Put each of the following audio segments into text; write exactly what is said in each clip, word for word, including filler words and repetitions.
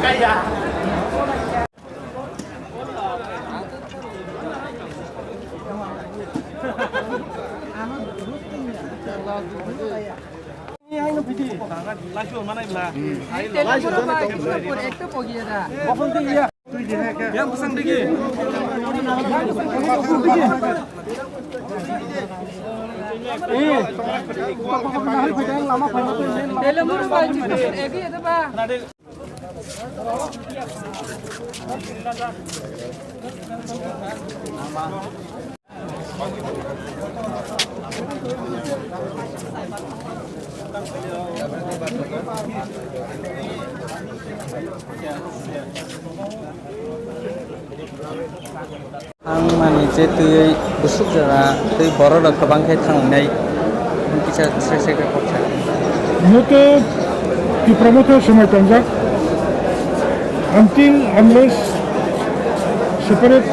Ang mani je twi busuk jora twi borok rok kwbang khe thangnai. Kisa se se khe kok sa. Moto Tipra Motha swmai tongjak. Until unless separate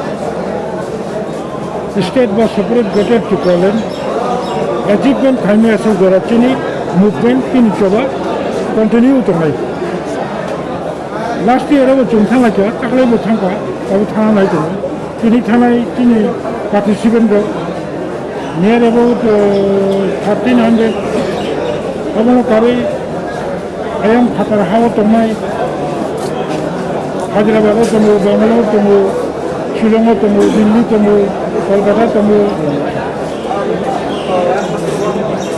state ba separate greater Tipraland achievement khaimaya aswk jora chini movement tini choba continue tongnai. Last year abo chwng thanglaikha, takhwlaibo thangkha, abo thana nai tongo. Tini thanai chini participant rok near about, uh, thirteen hundred. Abono karwi ayang phatar hao tongnai, Hyderabad o tongo, Bangalore tongo, Shillong o tongo, Delhi tongo, Kolkata tongo,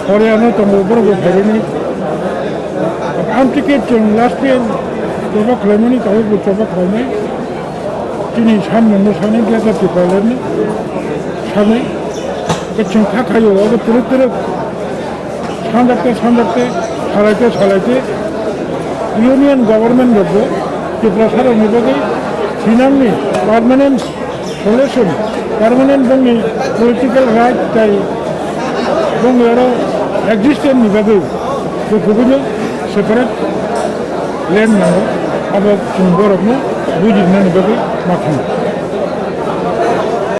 Haryana tongo, borok bo phairani. Ang ticket chwng last year choba khlaimani, tabuk bo choba khlainai. Chini samungno sanai, Greater Tipraland ni sanai. Khe chwng kha khaio, abo twrwk twrwk sanjakte sanjakte, salaite salaite, Union Government rokbo Tiprasa rokni bagwi thinangni permanent solution, permanent bongni political right tei bongni oro existence ni bagwi bo kubui no separate land nango, abo chwng borokno bujinani bagwi ma thang.